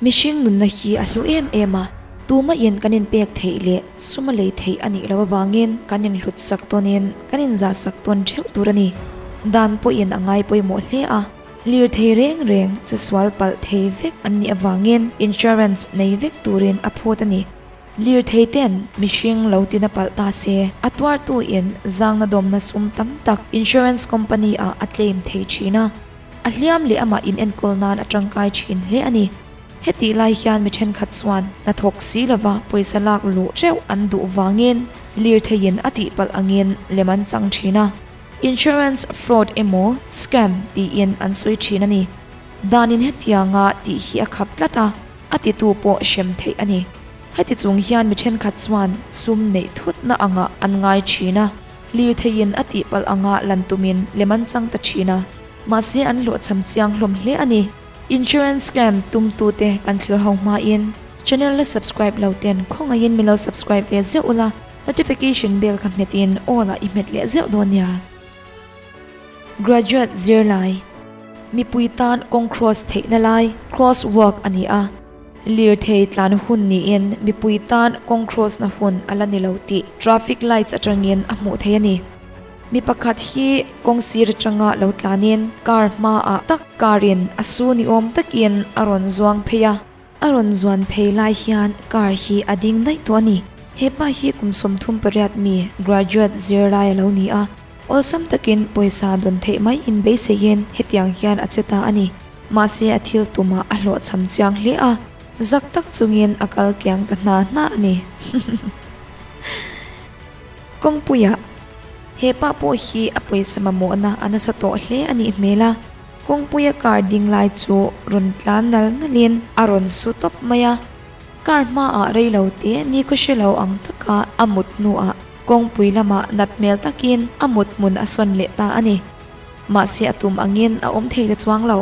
Mihring nunna hi a hlu em em a, tumah in kan inpek theih leh sum a lei theih a nih loh avangin kan inhlut sak tawnin kan inzah sak tawn theuh tur a ni. Dan pawhin a ngai pawimawh hle a, lirthei reng reng che sual palh thei vek an nih avangin insurance nei vek turin a phut a ni. Lirthei ten mihring lo tina palh ta se, a tuartu in zangna dawmna sum tam tak insurance company ah a claim thei thin a. A hliam leh amah inenkawl nan a tangkai thin hle a ni. Hetih lai hian mi thenkhat chuan hnathawk si lova pawisa lak luh teuh an duh vangin lirtheiin a tihpalh angin lem an chang thin a. Insurance fraud emaw scam tiin an sawi thin a ni. Danin hetianga tih hi a khap tlat a, a titu pawh hrem theih a ni. Heti chung hian mi thenkhat chuan sum neih thutna angah an ngai thin a. Lirtheiin a tihpalh anga lan tumin lem an chang ta thin a, mahse an hlawhchham chiang hlawm hle a ni. Insurance scam tumtute kan thlir ho hmain channel la subscribe lo ten khawngaihin min lo subscribe ve zeuh ula, notification bell kha hmetin all ah i hmet leh zeuh dawn nia. Graduate zirlai mipui tan kawng cross theihna lai cross walk a ni a. Lirthei tlan hun niin mipui tan kawng cross na hun a la ni lo tih traffic lights atangin a hmuh theih a ni. Mi pakhat hi kawng sir atanga lo tlanin car hmaah tak car in a su ni awm takin a rawn zuang phei a. A rawn zuan phei lai hian car hi a ding daih tawh a ni. Hepa hi kum 38 mi graduate zirlai a lo ni a, awlsam takin pawisa dawn theih mai in beiseiin hetiang hian a che ta a ni. Mahse a thil tumah a hlawhchham chiang hle a, zak tak chungin a kal kiang ta hna hna a ni. Kawngpuiah, He pa pawh hi a pawisa mamawhna a nasa tawh hle a nih hmel a, kawngpuia car ding lai chu rawn tlan nal nalin a rawn su tawp mai a. Car hmaah rei lo te ni khaw hre lo ang taka a mut hnuah kawngpui lamah nat hmel takin a mut hmun a sawn leh ta a ni. Mahse a tum angin a awm thei ta chuang lo.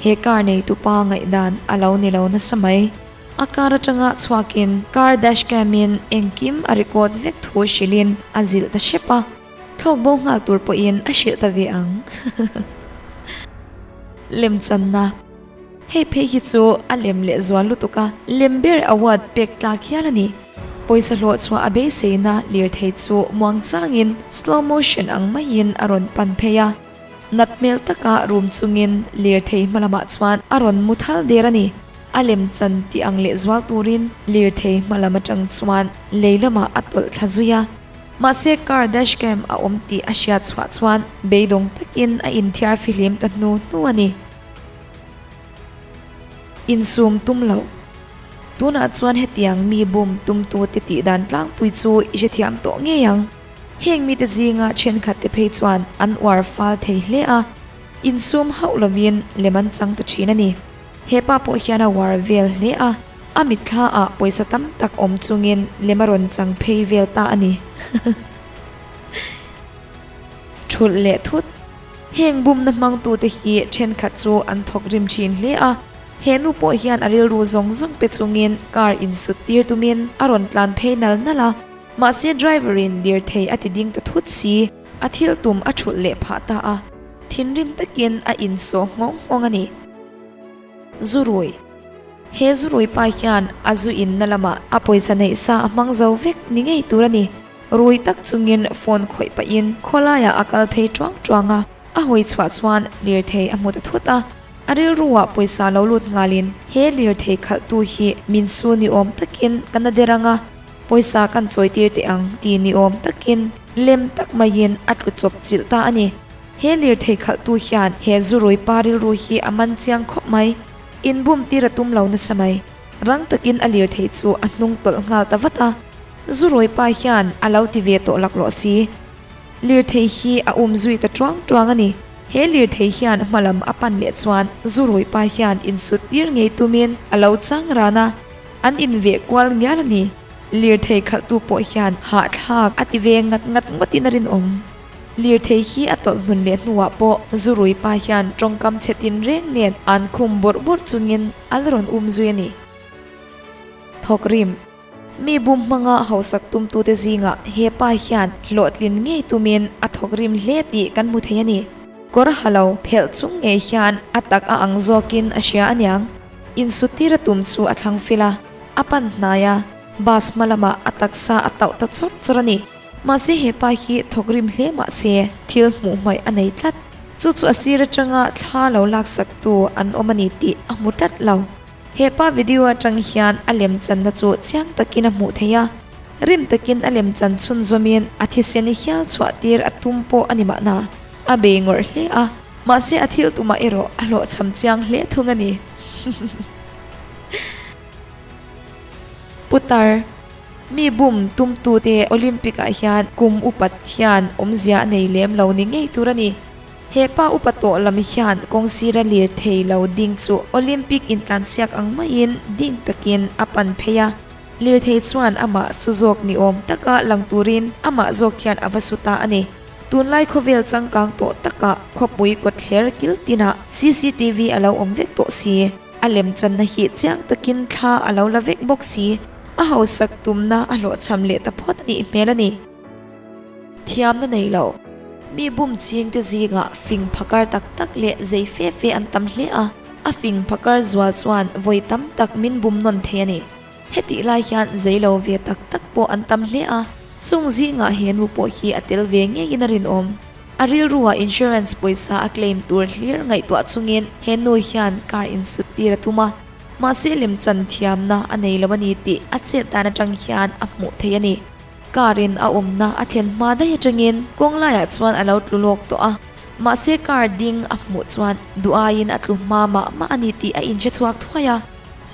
He car neitu pa ngaihdan a lo ni lo nasa mai. A car atanga chhuakin car dash cam in engkim a record vek thu hrilhin a zilh ta hrep a. Thlawk bo nghal tur pawhin a hrilh ta ve ang. Lemchanna. Hei phei hi chu a lem leh zual lutuk a, lem ber award pek tlak hial a ni. Pawisa hlawh chhuah a beiseina lirthei chu muang changin slow motion ang maiin a rawn pan phei a. Nat hmel taka rum chungin lirthei hma lamah chuan a rawn mu thal der a ni. A lem chan tih ang leh zual turin lirthei hma lam atang chuan lei lamah a tawlh thla zui a. Mahse car dash cam a awm tih a hriat chhuah chuan beidawng takin a inthiar fihlim ta hnu hnu a ni. Insum tum loh. Tunah chuan hetiang mi bum tumtute tih dan tlangpui chu i hrethiam tawh ngei ang. Heng mite zinga thenkhatte phei chuan an uar fal thei hle a, insum hauh lovin lem an chang ta thin a ni. He pa pawh hian a uar vel hle a, a mitthla ah pawisa tam tak awm chungin lem a rawn chang phei vel ta a ni. Thulh leh thut. Heng bumna hmangtute hi thenkhat chu an thawk rim thin hle a, he nu pawh hian a rilru zawng zawng pe chungin car insut tir tumin a rawn tlan phei nal nal a, mahse driver in lirthei a ti ding ta thut si, a thil tum a thulh leh phah ta a, thinrim takin a insawh nghawng nghawng a ni. Zurui. He zurui pa hian a zu inna lamah a pawisa neih sa a hmang zo vek ni ngei tur a ni. Rui tak chungin phone khawih pahin khawlaiah a kal phei tuang tuang a, a hawi chhuah chuan lirthei a hmu ta thut a. A rilruah pawisa lo lut nghalin he lirthei khalhtu hi min su ni awm takin ka na der ang a, pawisa kan chawi tir teh ang ti ni awm takin lem tak maiin a tlu chawp chilh ta a ni. He lirthei khalhtu hian he zurui pa rilru hi a man chiang khawp mai. Inbum tir a tum lo nasa mai. Rang takin a lirthei chu a hnung tawlh nghal ta vat a. Zurawi pa hian a lo ti ve tawh laklawh si. Lirthei hi a um zui ta tuang tuang a ni. He lirthei hian hmalam a pan leh chuan Zurawi pa hian insut tir ngei tumin a lo chang ran a, an inveh kual ngial a ni. Lirthei khalhtu pawh hian hahthlak a ti ve ngat ngat ngawtin a rinawm. Lirthei hi a tawlh hmun leh hnuah pawh Zurawi pa hian tawngkam chhe tinreng nen an khum bawrh bawrh chungin a la rawn um zui a ni. Thawkrim. Mi bum hmanga hausak tumtute zingah he pa hian hlawhtlin ngei tumin a thawk rim hle tih kan hmu thei a ni. Kawr ha lo phelh chung ngei hian a tak a ang zawkin a hria aniang. Insuttir a tum chu a thlang fel a, a pan hnai a, bus hma lamah a taksa a tauh ta chawrh chawrh a ni. Mahse he pa hi thawk rim hle mah se thil hmuh hmaih a nei tlat. Chu chu a sir atanga thla lo laksak tu an awm a ni tih a hmu tlat lo. He pa video atang hian a lemchanna chu chiang takin a hmuh theih a, rim takin a lemchan chhunzawmin a thisen hial chhuah tir a tum pawh a ni mahna a bei ngawrh hle a, mahse a thil tumah erawh a hlawhchham chiang hle thung a ni. Putar. Mi bum tumtute Olympic-ah hian kum upat hian awmzia a nei lem lo ni ngei tur a ni. He pa upa tawh lam hian kawng sira lirthei lo ding chu Olympic intlansiak ang maiin ding takin a pan phei a. Lirthei chuan amah su zawk ni awm taka lang turin amah zawk hian a va su ta a ni. Tunlai khawvel changkang tawh takah khawpui kawtthler kil tinah cctv a lo awm vek tawh si. A lemchanna hi chiang takin thla a lo la vek bawk si. A hausak tumna a hlawhchham leh ta phawt a nih hmel a ni. Thiamna nei lo. Mi bum chingte zingah fing phakar tak tak leh zei fe fe an tam hle a, a fing phakar zual chuan vawi tam tak min bum nawn thei a ni. Hetih lai hian zei lo ve tak tak pawh an tam hle a, chung zingah he nu pawh hi a tel ve ngeiin a rinawm. A rilruah insurance pawisa a claim tur hlir ngaihtuah chungin he nu hian car insut tir a tum a. Mahse lemchan thiamna a nei lo a ni tih a chet dan atang hian a hmuh theih a ni. Car in a awmna a thlen hma daih atangin kawng laiah chuan a lo tlu lawk tawh a. Mahse car ding a hmuh chuan duh aiin a tlu hma mah mah a ni tih a inhre chhuak thuai a.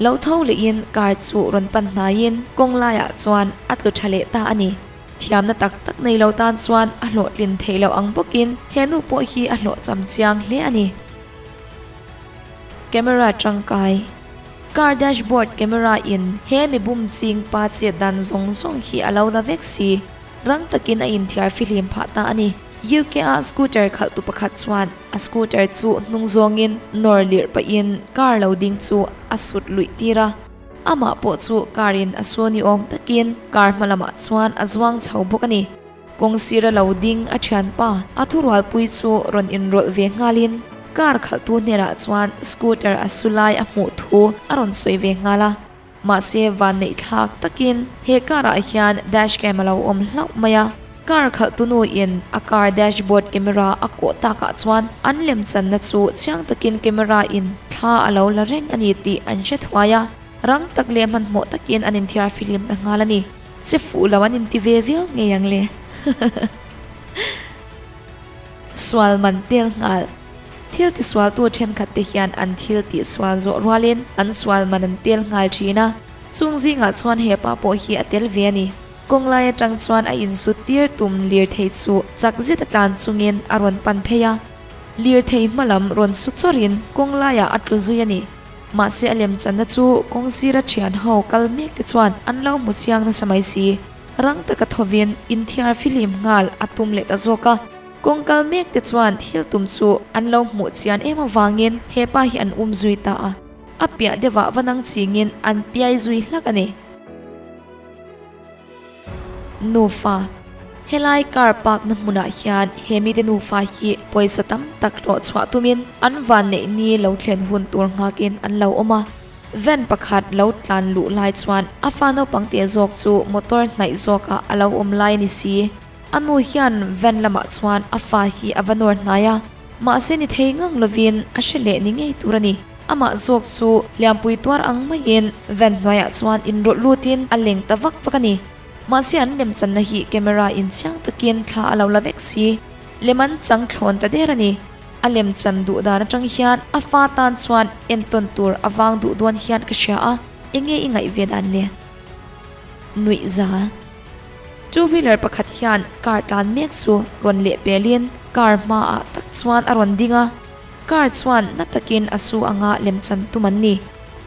Lo tho lehin car chu rawn pan hnaiin kawng laiah chuan a tlu tha leh ta a ni. Thiamna tak tak nei lo tan chuan a hlawhtlin theih loh ang bawkin he nu pawh hi a hlawhcham chiang hle a ni. Camera tangkai. Car dashboard camera in he mi bum ching pa chet dan zawng zawng hi a lo la vek si. Rang takin a inthiar fihlim phah ta a ni. UK a scooter khalhtu pakhat chuan a scooter chu hnung zawngin nawr lirh pahin car lo ding chu a sut luih tir a. Amah pawh chu car in a su ni awm takin car hma lamah chuan a zuang chho bawk a ni. Kawng sira lo ding a thianpa a thurualpui chu rawn inrawlh ve nghalin car khalhtu hnenah chuan scooter a su lai a hmuh thu a rawn sawi ve nghal a. Mahse vanneih thlak takin he car ah hian dash cam a lo awm hlauh mai a. Car khalhtu nu in a car dashboard camera a kawh takah chuan an lemchanna chu chiang takin camera in thla a lo la reng a ni tih an hre thuai a. Rang tak leh hmanhmawh takin an inthiar fihlim ta nghal a ni. Che fuh lo an inti ve viau ngei ang le. Sual man tel nghal. Thil tisualtu thenkhat te hian an thil tihsual zawh rualin an sual man an tel nghal thin a. Chung zingah chuan he pa pawh hi a tel ve a ni. Kawng lai atang chuan a insut tir tum lirthei chu chak zet a tlan chungin a rawn pan phei a. Lirthei hma lam rawn su chawrhin kawng laiah a tlu zui a ni. Mahse a lemchanna chu kawng sira thian ho kal mek te chuan an lo hmu chiang nasa mai si. Rang taka thovin inthiar fihlim nghal a tum leh ta zawk a. Kawng kal mek te chuan thil tum chu an lo hmuh chian em avangin he pa hi an um zui ta a. A piah deuhah va nang chingin an piai zui hlak a ni. Nufa, Helai car park na hmunah hian he mite nufa hi pawisa tam tak hlawh chhuah tumin an vanneih ni lo thlen hun tur nghakin an lo awm a. Van pakhat lo tlan luh lai chuan a fa naupang te zawk chu motor hnaih zawkah a lo awm lai a ni si. A nu hian van lamah chuan a fa hi a va nawr hnai a, mahse ni thei ngang lovin a hre leh ni ngei tur a ni. Amah zawk chu hliampui tuar ang maiin van hnuaiah chuan inrawlh lutin a leng ta vak vak a ni. Mahse an lemchanna hi camera in chiang takin thla a lo la vek si. Lem an chang thlawn ta der a ni. A lemchan duh dan atang hian a fa tan chuan entawn tur a vang duh dawn hian ka hria a, enge i ngaih ve dan le? Nuihza. Two wheeler pakhat hian car tlan mek chu rawn leh pelin car hmaah tak chuan a rawn ding a. Car chuan na takin a su anga lemchan tum an ni.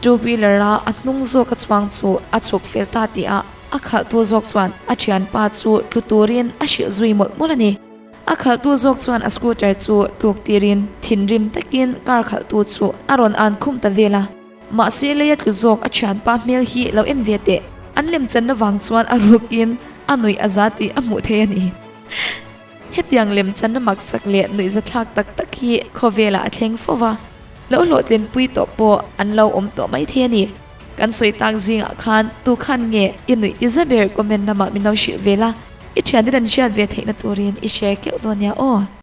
Two wheeler a a hnung zawk a chuang chu a chhuk fel ta tih ah a khalhtu zawk chuan a thianpa chu tlu turin a hrilh zui mawlh mawlh a ni. A khalhtu zawk chuan a scooter chu tluk tirin thinrim takin car khalhtu chu a rawn an khum ta vel a. Mahse lei a tlu zawk a thianpa hmel hi lo en ve teh. An lemchanna vang chuan a rukin a nuih a za tih a hmuh thei a ni. Hetiang lemchanna maksak leh nuihzathlak tak tak hi khawvelah a thleng fo va. Lo hlawhtlinpui tawh pawh an lo awm tawh maithei a ni. Kan sawi tak zingah khan tu khan nge i nuih ti za ber comment lamah min lo hrilh ve la, i thianten an hriat ve theihna turin i share keuh dawn nia aw.